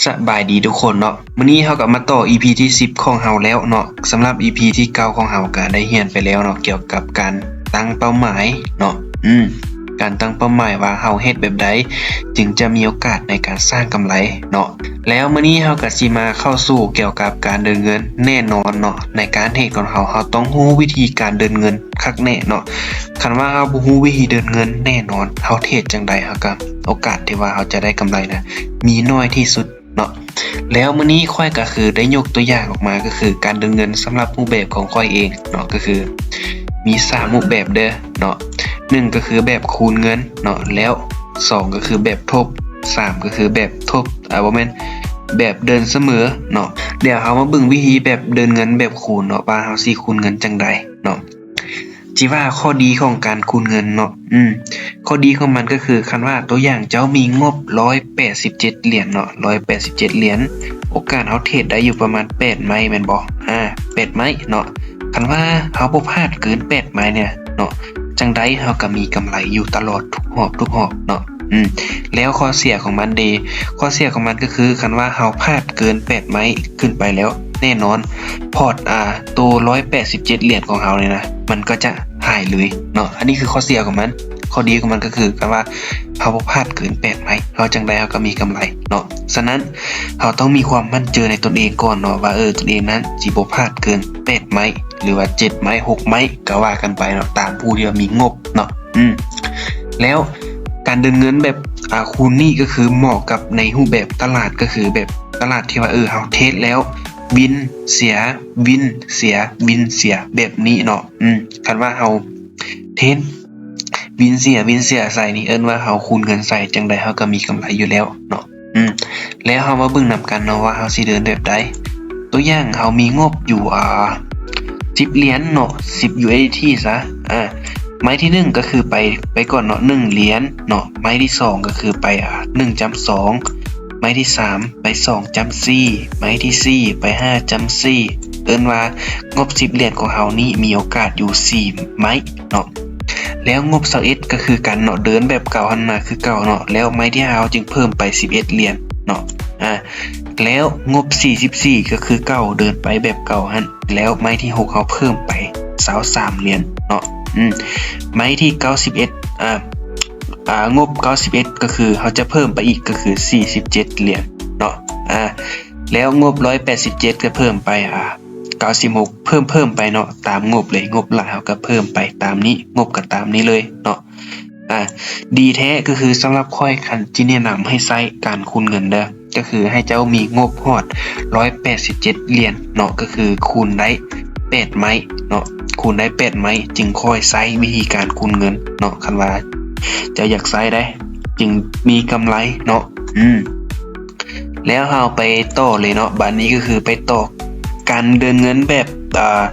ສະບາຍດີທຸກຄົນເນາະ, ມື້ນີ້ເຮົາກໍມາຕໍ່ ອີພີ ທີສິບຂອງເຮົາແລ້ວເນາະ. ສຳລັບ ອີພີ ທີເກົ້າຂອງເຮົາກໍໄດ້ຮຽນໄປແລ້ວເນາະ ກ່ຽວກັບການຕັ້ງເປົ້າໝາຍເນາະ, ອືມ ການຕັ້ງເປົ້າໝາຍວ່າເຮົາເຮັດແບບໃດຈຶ່ງຈະມີໂອກາດໃນການສ້າງກຳໄລເນາະ. ແລ້ວມື້ນີ້ເຮົາກໍຊິມາເຂົ້າສູ່ກ່ຽວກັບການເດີນເງິນແນ່ນອນເນາະ. ໃນການເທຣດຂອງເຮົາ ເຮົາຕ້ອງຮູ້ວິທີການເດີນເງິນຄັກແນ່ເນາະ. ຄັນວ່າເຮົາບໍ່ຮູ້ວິທີເດີນເງິນແນ່ນອນ ເຮົາເທຣດຈັ່ງໃດເຮົາກໍ ໂອກາດທີ່ວ່າເຮົາຈະໄດ້ກຳໄລນະ ມີໜ້ອຍທີ່ສຸດເນາະ. ແລ້ວມື້ນີ້ຂ້ອຍກໍຄືໄດ້ຍົກຕົວຢ່າງອອກມາ ກໍຄືການເດີນເງິນສຳລັບຮູບແບບຂອງຂ້ອຍເອງເນາະ, ກໍຄືມີສາມຮູບແບບເດີເນາະ. ໜຶ່ງກໍຄືແບບຄູນເງິນເນາະ, ແລ້ວສອງກໍຄືແບບທົບ, ສາມກໍຄືແບບທົບ ອາ ບໍ່ແມ່ນ ແບບເດີນສະເໝີເນາະ. ດຽວເຮົາມາເບິ່ງວິທີແບບເດີນເງິນແບບຄູນເນາະ ວ່າເຮົາຊິຄູນເງິນຈັ່ງໃດເນາະ. ຊິວ່າຂໍ້ດີຂອງການຄູນເງິນເນາະ, ອືມ ຂໍ້ດີຂອງມັນກໍຄື ຄັນວ່າຕົວຢ່າງເຈົ້າມີງົບຮ້ອຍແປດສິບເຈັດຫຼຽນເນາະ, ຮ້ອຍແປດສິບເຈັດຫຼຽນ ໂອກາດເຮົາເທຣດໄດ້ຢູ່ປະມານແປດໄມ້ແມ່ນບໍ່? ອາ ແປດໄມ້ເນາະ. ຄັນວ່າເຮົາບໍ່ພາດເກີນແປດໄມ້ນີ້ເນາະ ຈັ່ງໃດເຮົາກໍມີກຳໄລຢູ່ຕະຫຼອດທຸກຮອບ ທຸກຮອບເນາະ. ອືມ ແລ້ວຂໍ້ເສຍຂອງມັນເດ? ຂໍ້ເສຍຂອງມັນກໍຄື ຄັນວ່າເຮົາພາດເກີນແປດໄມ້ຂຶ້ນໄປແລ້ວ ແນ່ນອນ ພອດ ອາ ໂຕຮ້ອຍແປດສິບເຈັດຫຼຽນຂອງເຮົານີ້ນະ ມັນກໍຈະຫາຍເລີຍເນາະ. ອັນນີ້ຄືຂໍ້ເສຍຂອງມັນ. ຂໍ້ດີຂອງມັນກໍຄື ຄັນວ່າເຮົາບໍ່ພາດເກີນແປດໄມ້ ເຮົາຈັ່ງໃດເຮົາກໍມີກຳໄລເນາະ. ສະນັ້ນ ເຮົາຕ້ອງມີຄວາມໝັ້ນເຈີໃນຕົນເອງກ່ອນເນາະ ວ່າ ເອີ ຕົນເອງນັ້ນຊິບໍ່ພາດເກີນແປດໄມ້ ຫຼືວ່າເຈັດໄມ້ ຫົກໄມ້ ກໍວ່າກັນໄປເນາະ ຕາມຜູ້ທີ່ວ່າມີງົບເນາະ. ອືມ ແລ້ວການເດີນເງິນແບບ ອາ ຄູນນີ້ກໍຄືເໝາະກັບໃນຮູບແບບຕະຫຼາດ ກໍຄືແບບຕະຫຼາດທີ່ວ່າ ເອີ ເຮົາເທຣດແລ້ວວິນເສຍ ວິນເສຍ ວິນເສຍ ແບບນີ້ເນາະ. ອືມ ຄັນວ່າເຮົາເທຣດວິນເສຍ ວິນເສຍໃສ່ນີ້ ເອີ້ນວ່າເຮົາຄູນເງິນໃສ່ ຈັ່ງໃດເຮົາກໍມີກຳໄລຢູ່ແລ້ວເນາະ. ອືມ ແລ້ວເຮົາມາເບິ່ງນຳກັນເນາະ ວ່າເຮົາຊິເດີນແບບໃດ. ຕົວຢ່າງເຮົາມີງົບຢູ່ ອາ ສິບຫຼຽນເນາະ, ສິບ ຢູເອສດີທີ ຊະ. ອາ ໄມ້ທີໜຶ່ງກໍຄືໄປ ໄປກ່ອນເນາະ ໜຶ່ງຫຼຽນເນາະ. ໄມ້ທີສອງກໍຄືໄປ ອາ ໜຶ່ງຈ້ຳສອງ, ໄມ້ທີສາມໄປສອງຈ້ຳສີ່, ໄມ້ທີສີ່ໄປຫ້າຈ້ຳສີ່. ເອີ້ນວ່າງົບສິບຫຼຽນຂອງເຮົານີ້ມີໂອກາດຢູ່ສີ່ໄມ້ເນາະ. ແລ້ວງົບຊາວເອັດກໍຄືກັນເນາະ, ເດີນແບບເກົ່າຫັ້ນນະ ຄືເກົ່າເນາະ. ແລ້ວໄມ້ທີຫ້າເຮົາຈຶ່ງເພີ່ມໄປສິບເອັດຫຼຽນເນາະ. ອາ ແລ້ວງົບສີ່ສິບສີ່ກໍຄືເກົ່າ ເດີນໄປແບບເກົ່າຫັ້ນ. ແລ້ວໄມ້ທີຫົກເຮົາເພີ່ມໄປຊາວສາມຫຼຽນເນາະ. ອືມ ໄມ້ທີເກົ້າສິບເອັດ ອາ ອາ ງົບເກົ້າສິບເອັດກໍຄືເຮົາຈະເພີ່ມໄປອີກ ກໍຄືສີ່ສິບເຈັດຫຼຽນເນາະ. ອາ ແລ້ວງົບຮ້ອຍແປດສິບເຈັດກໍເພີ່ມໄປ ອາ ເກົ້າສິບຫົກ ເພີ່ມ ເພີ່ມໄປເນາະ ຕາມງົບເລີຍ. ງົບຫຼາຍເຮົາກໍເພີ່ມໄປຕາມນີ້ ງົບກໍຕາມນີ້ເລີຍເນາະ. ອາ ດີແທ້ກໍຄືສຳລັບຂ້ອຍ ຄັນຊິແນະນຳໃຫ້ໃຊ້ການຄູນເງິນເດີ ກໍຄືໃຫ້ເຈົ້າມີງົບຮອດຮ້ອຍແປດສິບເຈັດຫຼຽນເນາະ, ກໍຄືຄູນໄດ້ແປດໄມ້ເນາະ, ຄູນໄດ້ແປດໄມ້ຈຶ່ງຄ່ອຍໃຊ້ວິທີການຄູນເງິນເນາະ, ຄັນວ່າເຈົ້າຢາກໃຊ້ໄດ້ ຈຶ່ງມີກຳໄລເນາະ. ອືມ ແລ້ວເຮົາໄປຕໍ່ເລີຍເນາະ, ບາດນີ້ກໍຄືໄປຕໍ່ການເດີນເງິນແບບ ອາ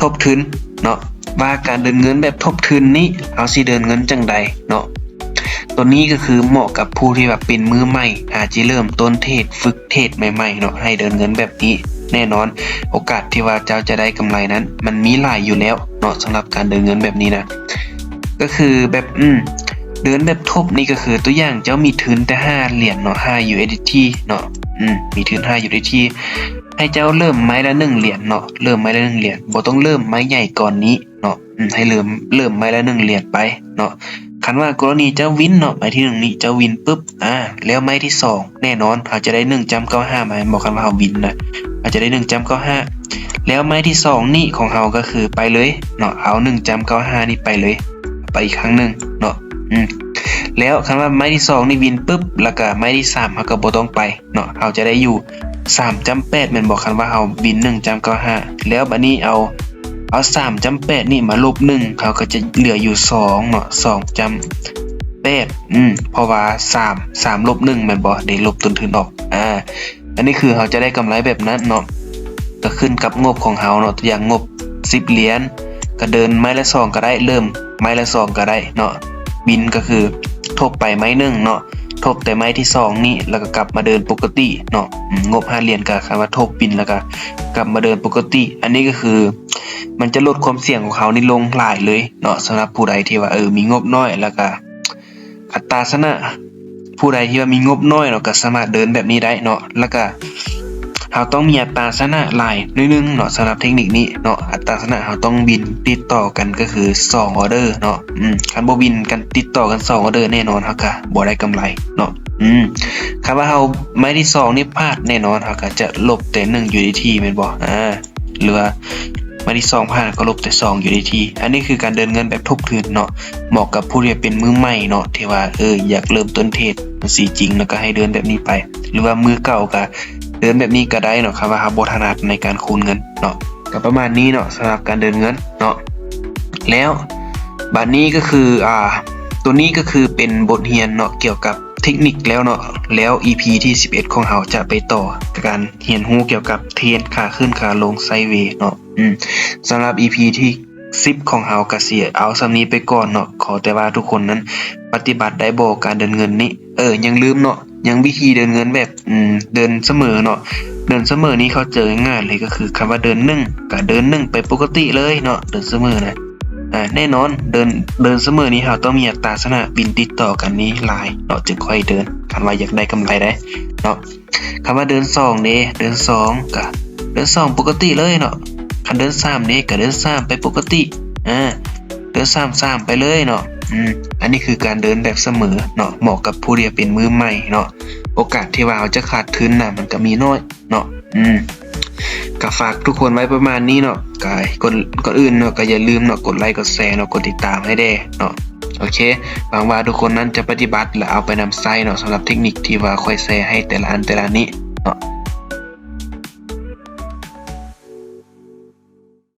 ທົບທຶນເນາະ, ວ່າການເດີນເງິນແບບທົບທຶນນີ້ ເຮົາຊິເດີນເງິນຈັ່ງໃດເນາະ. ໂຕນີ້ກໍຄືເໝາະກັບຜູ້ທີ່ວ່າເປັນມືໃໝ່ ຫາຊິເລີ່ມຕົ້ນເທຣດ ຝຶກເທຣດໃໝ່ໆເນາະ, ໃຫ້ເດີນເງິນແບບນີ້ ແນ່ນອນ ໂອກາດທີ່ວ່າເຈົ້າຈະໄດ້ກຳໄລນັ້ນ ມັນມີຫຼາຍຢູ່ແລ້ວເນາະ. ສຳລັບການເດີນເງິນແບບນີ້ນະ ກໍຄືແບບ ອືມ ເດີນແບບທົບນີ້ ກໍຄືຕົວຢ່າງເຈົ້າມີທຶນແຕ່ຫ້າຫຼຽນເນາະ, ຫ້າ USDT ເນາະ, ອືມ ມີທຶນຫ້າ USDT ໃຫ້ເຈົ້າເລີ່ມໄມ້ລະໜຶ່ງຫຼຽນເນາະ, ເລີ່ມໄມ້ລະໜຶ່ງຫຼຽນ, ບໍ່ຕ້ອງເລີ່ມໄມ້ໃຫຍ່ກ່ອນນີ້ເນາະ, ອືມ ໃຫ້ເລີ່ມ ເລີ່ມໄມ້ລະໜຶ່ງຫຼຽນໄປເນາະ. ຄັນວ່າກໍລະນີເຈົ້າວິນເນາະ, ໄມ້ທີໜຶ່ງນີ້ເຈົ້າວິນປຶບ ອາ ແລ້ວໄມ້ທີສອງ ແນ່ນອນ ເຮົາຈະໄດ້ໜຶ່ງຈ້ຳເກົ້າຫ້າມາແມ່ນບໍ່? ຄັນວ່າເຮົາວິນນະ ເຮົາຈະໄດ້ໜຶ່ງຈ້ຳເກົ້າຫ້າ ແລ້ວໄມ້ທີສອງນີ້ຂອງເຮົາກໍຄືໄປເລີຍເນາະ, ເອົາໜຶ່ງຈ້ຳເກົ້າຫ້ານີ້ໄປເລີຍ ໄປອີກຄັ້ງໜຶ່ງເນາະ. ອືມ ແລ້ວຄັນວ່າໄມ້ທີສອງນີ້ວິນປຶບ ແລ້ວກໍໄມ້ທີສາມເຮົາກໍບໍ່ຕ້ອງໄປເນາະ, ເຮົາຈະໄດ້ຢູ່ສາມຈ້ຳແປດແມ່ນບໍ່? ຄັນວ່າເຮົາວິນໜຶ່ງຈ້ຳເກົ້າຫ້າ ແລ້ວບາດນີ້ເອົາ ເອົາສາມຈ້ຳແປດນີ້ມາລົບໜຶ່ງ ເຮົາກໍຈະເຫຼືອຢູ່ສອງເນາະ, ສອງຈ້ຳແປດ ອືມ ເພາະວ່າສາມ ສາມລົບໜຶ່ງແມ່ນບໍ່? ໄດ້ລົບຕົ້ນທຶນອອກ ອາ ອັນນີ້ຄືເຮົາຈະໄດ້ກຳໄລແບບນັ້ນເນາະ, ກໍຂຶ້ນກັບງົບຂອງເຮົາເນາະ. ຕົວຢ່າງງົບສິບຫຼຽນ ກໍເດີນໄມ້ລະສອງກໍໄດ້, ເລີ່ມໄມ້ລະສອງກໍໄດ້ເນາະ. ວິນກໍຄືທົບໄປໄມ້ໜຶ່ງເນາະ, ທົບແຕ່ໄມ້ທີສອງນີ້ ແລ້ວກໍກັບມາເດີນປົກກະຕິເນາະ. ອືມ ງົບຫ້າຫຼຽນກໍຄັນວ່າທົບວິນ ແລ້ວກໍກັບມາເດີນປົກກະຕິ. ອັນນີ້ກໍຄືມັນຈະລົດຄວາມສ່ຽງຂອງເຮົານີ້ລົງຫຼາຍເລີຍເນາະ, ສຳລັບຜູ້ໃດທີ່ວ່າ ເອີ ມີງົບໜ້ອຍ ແລ້ວກໍ ອັດຕາຊະນະ ຜູ້ໃດທີ່ວ່າມີງົບນ້ອຍເນາະ ກໍສາມາດເດີນແບບນີ້ໄດ້ເນາະ. ແລ້ວກໍເຮົາຕ້ອງມີອັດຕາຊະນະຫຼາຍໜ້ອຍໜຶ່ງເນາະ ສຳລັບເທັກນິກນີ້ເນາະ. ອັດຕາຊະນະເຮົາຕ້ອງວິນຕິດຕໍ່ກັນກໍຄືສອງອໍເດີເນາະ. ອືມ ຄັນບໍ່ວິນກັນຕິດຕໍ່ກັນສອງອໍເດີ ແນ່ນອນເຮົາກໍບໍ່ໄດ້ກຳໄລເນາະ. ອືມ ຄັນວ່າເຮົາໄມ້ທີສອງນີ້ພາດ ແນ່ນອນເຮົາກໍຈະລົບແຕ່ໜຶ່ງຢູເອສດີທີ ແມ່ນບໍ່? ອາ ຫຼືວ່າໄມ້ທີສອງພາດກໍລົບແຕ່ສອງຢູເອສດີທີ. ອັນນີ້ຄືການເດີນເງິນແບບທົບທຶນເນາະ ເໝາະກັບຜູ້ທີ່ເປັນມືໃໝ່ເນາະ ທີ່ວ່າ ເອີ ຢາກເລີ່ມຕົ້ນເທຣດຈັ່ງຊີ້ຈິງ ແລ້ວກໍໃຫ້ເດີນແບບນີ້ໄປ ຫຼືວ່າມືເກົ່າກໍເດີນແບບນີ້ກໍໄດ້ເນາະ ຄັນວ່າເຮົາບໍ່ຖະໜັດໃນການຄູນເງິນເນາະ. ກໍປະມານນີ້ເນາະ ສຳລັບການເດີນເງິນເນາະ. ແລ້ວບາດນີ້ກໍຄື ອ່າ ຕົວນີ້ກໍຄືເປັນບົດຮຽນເນາະ ກ່ຽວກັບເທັກນິກແລ້ວເນາະ. ແລ້ວອີພີທີສິບເອັດຂອງເຮົາຈະໄປຕໍ່ການຮຽນຮູ້ກ່ຽວກັບເທຣນຂາຂຶ້ນຂາລົງໄຊເວເນາະ. ອືມ ສຳລັບອີພີທີສິບຂອງເຮົາກໍຊິເອົາສ່ຳນີ້ໄປກ່ອນເນາະ. ຂໍແຕ່ວ່າທຸກຄົນນັ້ນປະຕິບັດໄດ້ບໍ່ ການເດີນເງິນນີ້ ເອີ ຍັງລືມເນາະ ຍັງວິທີເດີນເງິນແບບ ອືມ ເດີນສະເໝີເນາະ. ເດີນສະເໝີນີ້ເຂົ້າໃຈງ່າຍໆເລີຍ ກໍຄືຄຳວ່າເດີນໜຶ່ງ ກໍເດີນໜຶ່ງໄປປົກກະຕິເລີຍເນາະ ເດີນສະເໝີນະ. ອາ ແນ່ນອນ ເດີນ ເດີນສະເໝີນີ້ເຮົາຕ້ອງມີອັດຕາຊະນະວິນຕິດຕໍ່ກັນນີ້ຫຼາຍເນາະ ຈຶ່ງຄ່ອຍເດີນ ຄັນວ່າຢາກໄດ້ກຳໄລໄດ໋ເນາະ. ຄຳວ່າເດີນສອງເດ ເດີນສອງກະເດີນສອງປົກກະຕິເລີຍເນາະ. ຄັນເດີນສາມເດ ກະເດີນສາມໄປປົກກະຕິ ອາ ເດີນສາມ ສາມໄປເລີຍເນາະ. ອືມ ອັນນີ້ຄືການເດີນແບບສະເໝີເນາະ ເໝາະກັບຜູ້ທີ່ເປັນມືໃໝ່ເນາະ. ໂອກາດທີ່ວ່າເຮົາຈະຂາດທຶນນະ ມັນກະມີໜ້ອຍເນາະ. ອືມ ກະຝາກທຸກຄົນໄວ້ປະມານນີ້ເນາະ. ກະ ກ່ອນ ກ່ອນອື່ນເນາະ ກະຢ່າລືມເນາະ ກົດໄລກົດແຊເນາະ ກົດຕິດຕາມໃຫ້ແດ່ເນາະ. ໂອເຄ ຫວັງວ່າທຸກຄົນນັ້ນຈະປະຕິບັດ ແລະ ເອົາໄປນຳໃຊ້ເນາະ ສຳລັບເທັກນິກທີ່ວ່າຂ້ອຍແຊໃຫ້ແຕ່ລະອັນແຕ່ລະອັນນີ້ເນາະ.